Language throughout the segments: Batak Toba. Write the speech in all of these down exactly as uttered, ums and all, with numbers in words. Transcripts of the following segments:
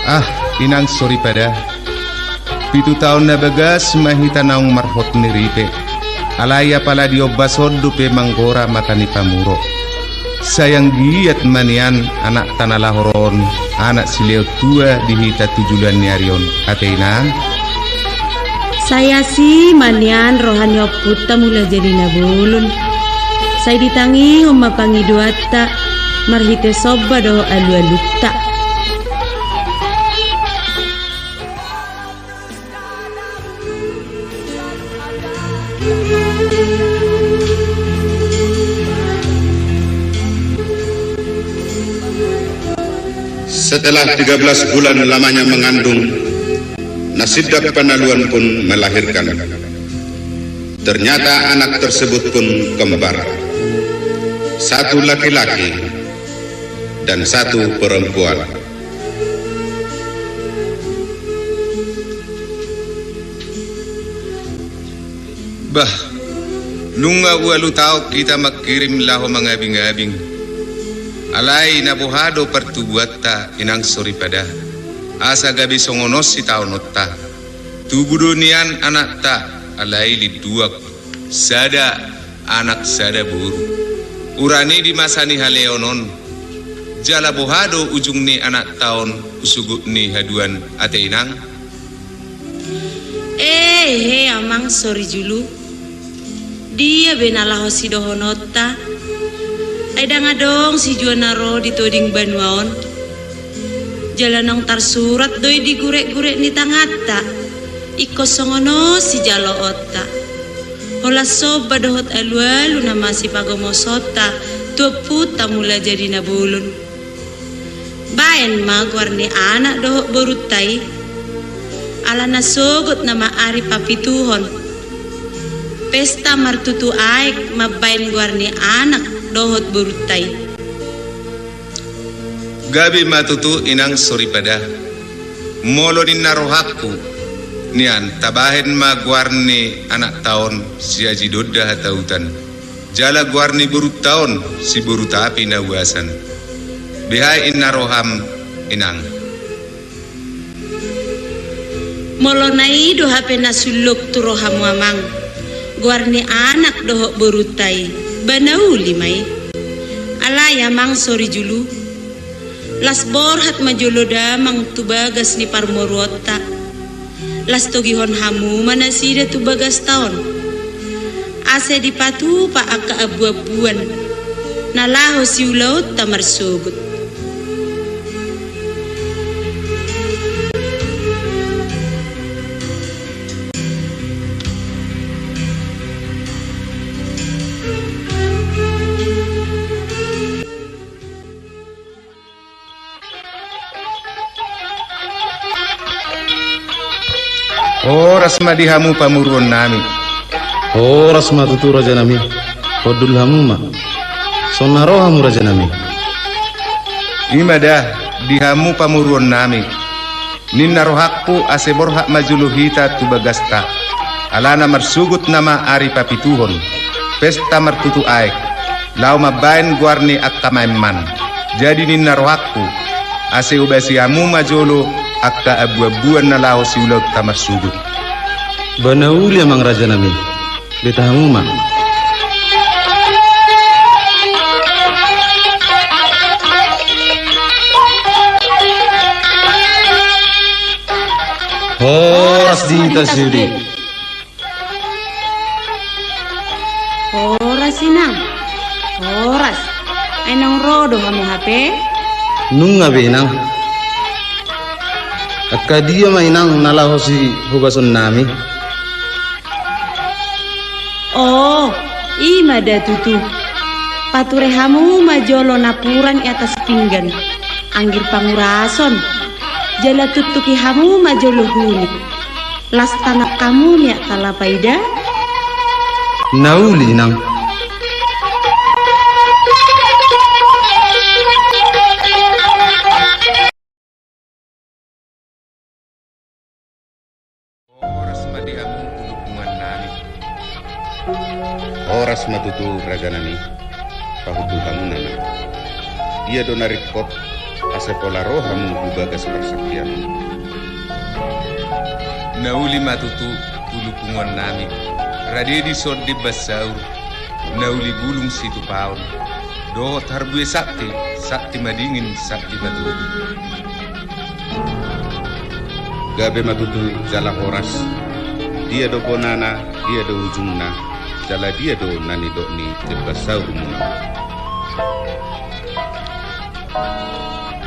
Ah, inang soripada. Pitu taon na bagas ma hita naung marhot ni ripe. Alai apala diombas on dope manggora mata ni pamuro. Sai anggiat ma nian anakta na laho ro on, anak silehon tua di hita tu joloan ni ari on, ate inang. Sai asi ma nian roha ni ompunta Mulajadi Nabolon. Sai ditangihon ma pangidoanta marhite somba dohot alualunta. Setelah tiga belas bulan lamanya mengandung, Nasida Panaluan pun melahirkan. Ternyata anak tersebut pun kembar. Satu laki-laki dan satu perempuan. Bah, nunga ualu taon hita mangkirim laho mangabingabing. Alai na boha do partubuanta, inang soripada, asa gabe songon on sitaononta. Tubu do nian anakta, alai linduang, sada anak sada boru. Urani di masa ni haleon on, jala boha do ujung ni anakta on usugut ni haduan, ate inang? Ehe, amang sori julu. Dia be na laho sidohononta? Ai ndang adong sijua na ro di toding banua on. Jala naung tarsurat do i di gurek-gurek ni tanganta. Ingkon songon on sijaloonta. Holan somba dohot alualu nama sipagomosonta tu ompunta Mulajadi Nabolon. Baen ma goar ni anak dohot borunta i. Alana sogot nama ari papituhon. Pesta martutu aek mambaen goar ni anak dohot borunta i. Gabe ma tutu, inang soripada. Molo ninna rohangku nian, tabahen ma goar ni anakta on Si Aji Donda Hatautan. Jala goar ni borunta on Si Boru Tapi na Uasan. Beha ninna roham, inang? Molo na i do hape na sullok tu rohamu, amang, goar ni anak dohot borunta i, ba na uli ma i. Alai, amang sori julu, las borhat ma jolo damang tu bagas ni parmoruonta. Las togihon hamu ma nasida tu bagasta on, asa dipatupa angka ambuambuan na laho siulaonta marsogot. Horas ma di hamu pamoruonnami. Horas ma tutu, rajanami. Hundul hamu ma. Songon na ro hamu, rajanami? I ma da, di hamu pamoruonnami. Ninna rohangku ase borhat ma jolo hita tu bagasta. Alana marsogot nama ari papituhon, pesta martutu aek, laho mambaen goar ni angka maenman. Jadi ninna rohangku ase hobasi hamu ma jolo angka ambuambuan na laho siulaonta marsogot. Ba na uli, amang rajanami. Beta hamu ma. Horas di hita sude. Horas, inang. Horas. Ai naung ro do hamu hape? Nunga be, inang. Angka dia ma, inang, na laho sihobasonnami? O, i ma da tutu. Pature hamu ma jolo napuran i atas pinggan, anggir pangurason. Jala tuntuki hamu ma jolo hunik. Las tangan hamu miak kalapa i da. Na uli, inang. Horas ma di hamu ulu punguannami. Horas ma tutu, rajanami. Pahundul hamu nama. Ia do na ringkot, Asa pola ro hamu tu bagas parsangkian. Na uli ma tutu ulu punguan nami, rade dison Demban Saur, na uli bulung situpaon, dohot harbue sakti, sakti madingin, sakti matutu. Gabe ma tutu jala horas, dia do bonana, dia do ujungna, jala dia do na nidok ni Demban Saur muna.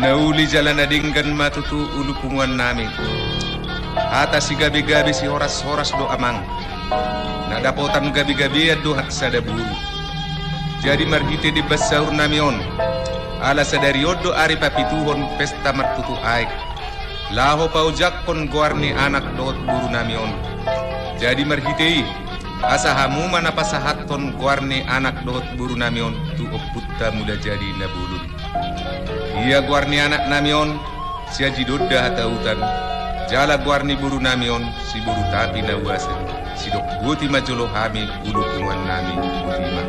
Na uli jala na denggan ma tutu ulu punguan nami. Hata sigabe-gabe sihorashoras do amang. Na dapotan gabe-gabean do hansada boru. Jadi marhite Demban Saur nami on, ala sadari on do ari papituhon pesta martutu aek, laho paojakhon goar ni anak dohot boru nami on. Jadi marhite i, asa hamu ma na pasahathon goar ni anak dohot boru nami on tu ompunta Mula Jadi Na Bolon. Ia goar ni anak nami on si Aji Donda Hatahutan, jala goar ni boru nami on si Boru Tapi Na Uasan, sidok boti ma jolo hami ulu punguan nami, boti ma.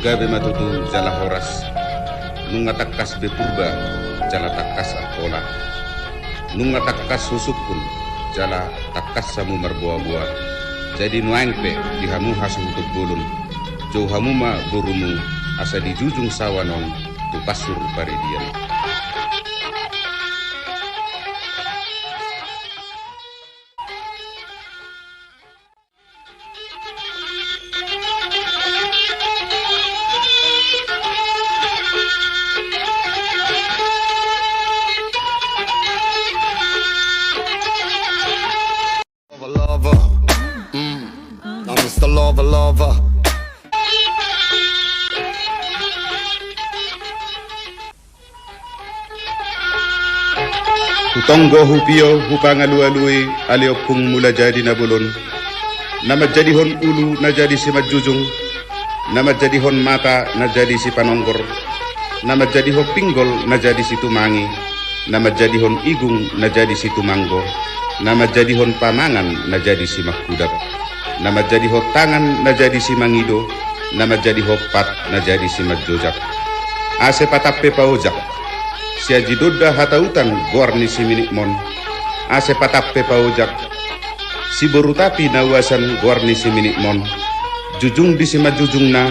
Gabe ma tutu jala horas, nunga tangkas be Purba, jala tangkas Angkola. Nunga tangkas husungkun, jala tangkas hamu marboa-boa. Jadi nuaeng pe di hamu hasuhuton bolon, jou hamu ma borumu, asa dijujung saoan on tu pansur paridian. Lover, lover. Mm. I'm Mister Lover, lover. Hutonggo hupio hupangalualui ale Ompung Mula Jadi Na Bolon, na manjadihon ulu na jadi simanjujung, na manjadihon mata na jadi sipanonggor, na manjadihon pinggol na jadi situmangi, na manjadihon igung na jadi situmanggo, na manjadihon pamangan na jadi simangkudap, na manjadihon tangan na jadi simangido, na manjadihon pat na jadi simanjojak. Ase patampe paojak, si Aji Donda Hatahutan goar ni siminikmon. Ase patampe paojak, si Boru Tapi Na Uasan goar ni siminikmon. Jujung di simanjujungna,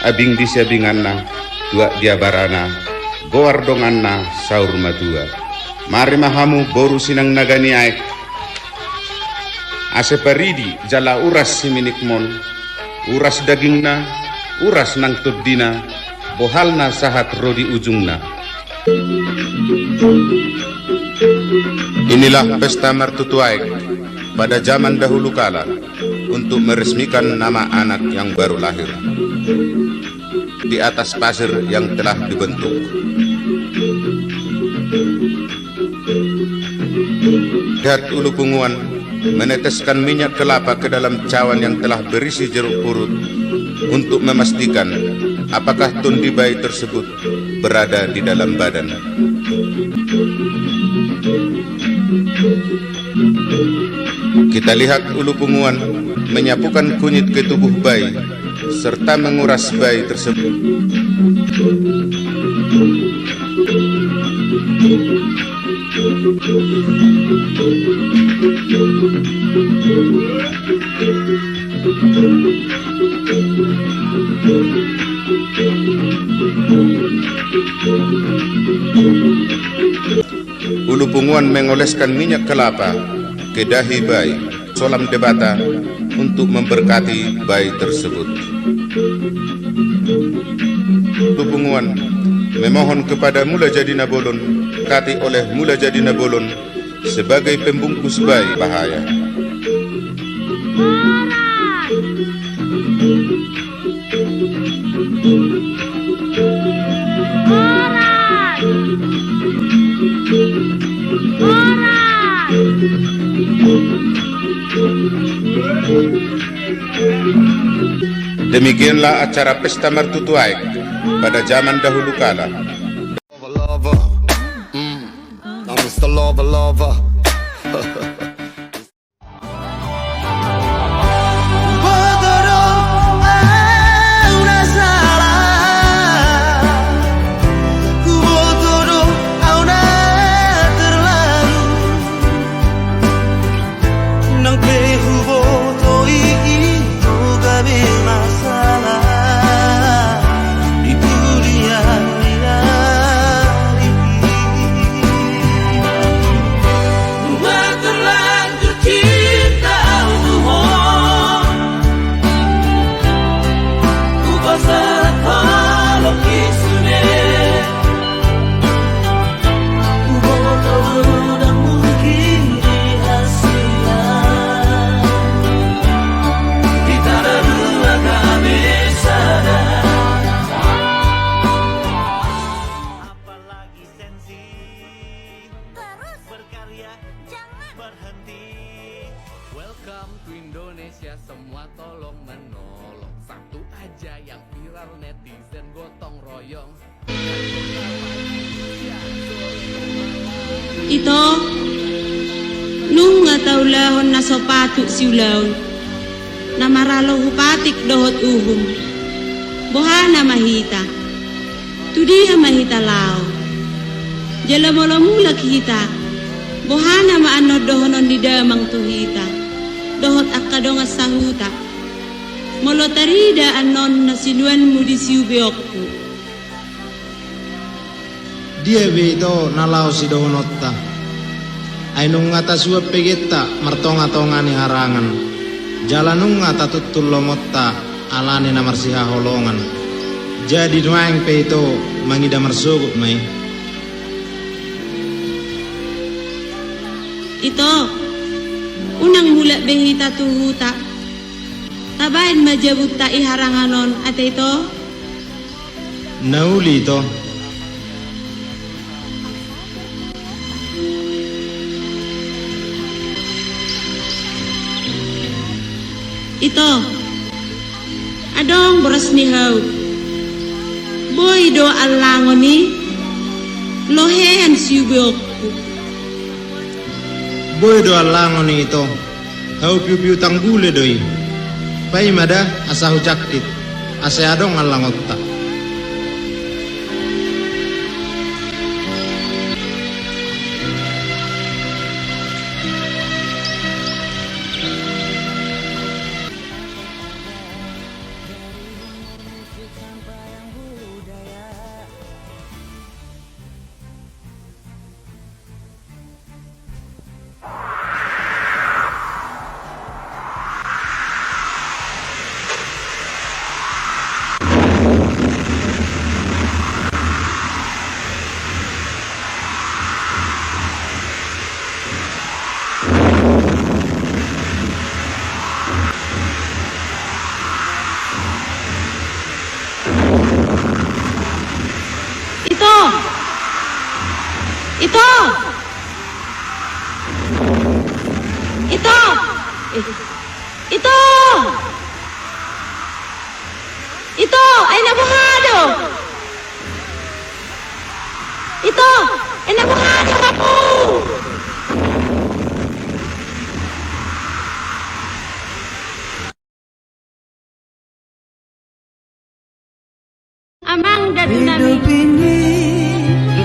abing di siabinganna, tuak di abarana, goar donganna saur matua. Mari ma hamu boru sinangnaga ni aek, ase paridi jala uras siminikmon, uras dagingna, uras nang tondina, bohalna sahat ro di ujungna. Inilah pesta martutu aek pada zaman dahulu kala untuk meresmikan nama anak yang baru lahir di atas pasir yang telah dibentuk. Lihat ulu punguan meneteskan minyak kelapa ke dalam cawan yang telah berisi jeruk purut untuk memastikan apakah tondi bayi tersebut berada di dalam badan. Kita lihat ulu punguan menyapukan kunyit ke tubuh bayi serta menguras bayi tersebut. Ulu punguan mengoleskan minyak kelapa ke dahi bayi, solam Debata untuk memberkati bayi tersebut. Ulu punguan memohon kepada Mula Jadi Na Bolon, kati oleh Mula Jadi Na Bolon sebagai pembungkus bayi bahaya. Demikianlah acara pesta martutu aek pada zaman dahulu kala. Lover, lover. Mm. I'm Mister Lover, lover. Berhenti. Welcome to Indonesia, semua tolong menolong. Satu aja yang viral, netizen gotong royong. Ito, nunga taulahon na so patut siulaon, na maralo hu patik dohot uhum. Boha nama hita? Tu dia ma hita laho? Jala molo mulak hita, boha nama annon dohonon ni damang tu hita dohot angka dongan sahuta, molo tarida annon na sinuanmu di siubeonku? Dia be ito na laho sidohononta? Ai nunga tasuan pegenta martongatonga ni harangan, jala nunga tatuntung lomonta ala ni na marsihaholongan. Jadi nuaeng pe ito mangida marsogot ma i. Ito, unang mulak be hita tu huta. Tabaen ma jabunta i harangan on, ate ito. Na uli ito. Ito, adong boras ni hau. Boi do allangon i, lohean siubeonku. Boi do allangon i ito. Hau piupiu tanggule do i. Paima da asa hujangkit, asa adong allangonta. Ito! Ito! Ito! Eh, Ito! Ito! Ai na boha do? Ito! Ai na boha do hamu? Amang dan inang. Hidup ini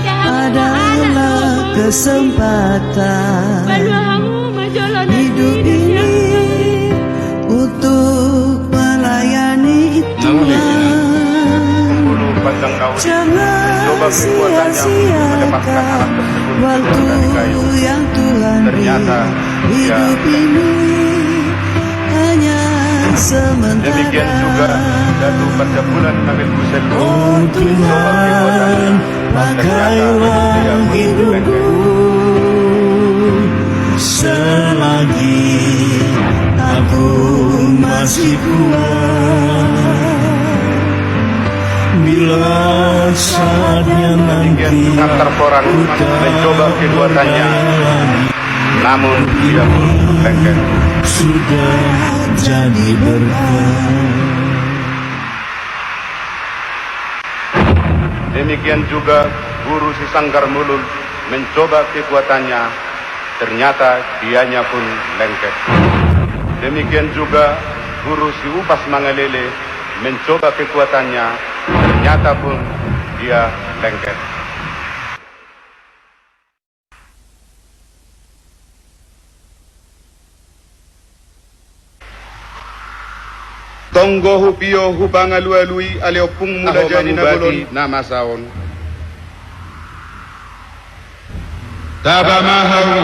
adalah kesempatan. Hidup ini untuk melayani Tuhan. Jangan sia-siakan waktu yang Tuhan beri. Hidup ini hanya sementara. Demikian juga Datu Panjabulan Amil Gusel. Oh Tuhan, pakailah hidupku selagi aku masih kuat. Bila saatnya nanti ku tak berdaya lagi. Namun dia pun lengket. Sudah jadi berkat. Demikian juga guru si Sanggar Mulul mencoba kekuatannya, ternyata dianya pun lengket. Demikian juga guru si Upas Mangalele mencoba kekuatannya, ternyata pun dia lengket. Tonggo hupio hupangalualui ale ompungmu na jadi na bolon. Na masa on. Taba ma hau i,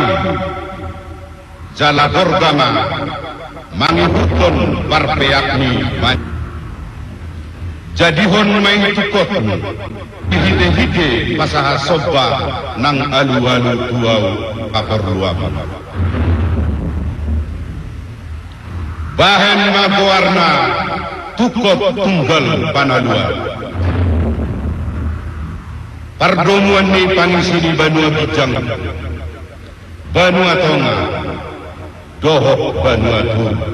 jala gorga ma mangihuthon parpeakmi. Jadihon ma i tungkotmu, dihitehite pasahat somba nang alualu tu ahu paporluanmu. Bahen ma goarna Tungkot Tunggal Panaluan. Pardomuan ni pangisi ni banua ginjang. Banua Tonga dohot Banua Toru.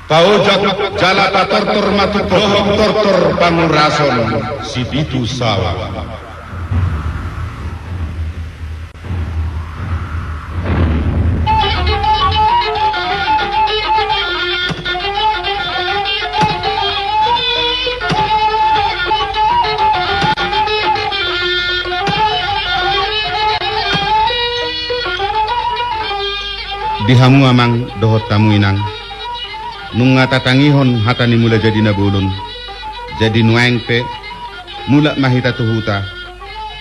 Paojak jala patortor ma tu dohot tortor pangurason Sipitu Sawan. Di hamu amang dohot hamu inang, nunga tatangihon hata ni Mula Jadi Na Bolon, jadi nuaeng pe mulak ma hita tu huta,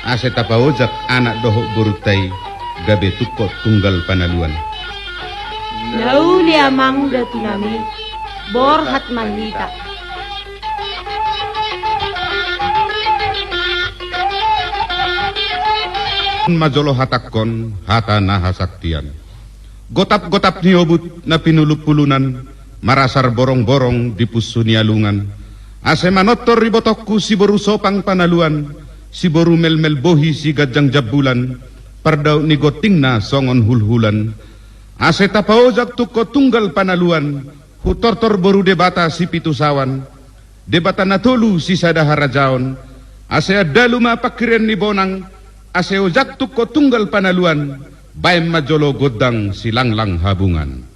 ase tapaojak anak dohot borunta i gabe tungkot tunggal panaluan. Na uli amang datu nami, borhat ma hita. Ma jolo hatangkon hata na hasaktian. Gotap-gotap ni obut na pinulun-pulunan, marasar borong-borong di punsu ni alungan. Ase manortor ibotongku siboru sopang panaluan, siboru melmel bohi siganjang jambulan, pardaut ni gontingna songon hulhulan. Ase tapaojak tungkot tunggal panaluan, hutortor boru Debata Sipitu Sawan, Debata na tolu sisada harajaon, ase andalu ma pangkirim ni bonang, ase ojak tungkot tunggal panaluan, baen ma jolo gondang silanglang habungan.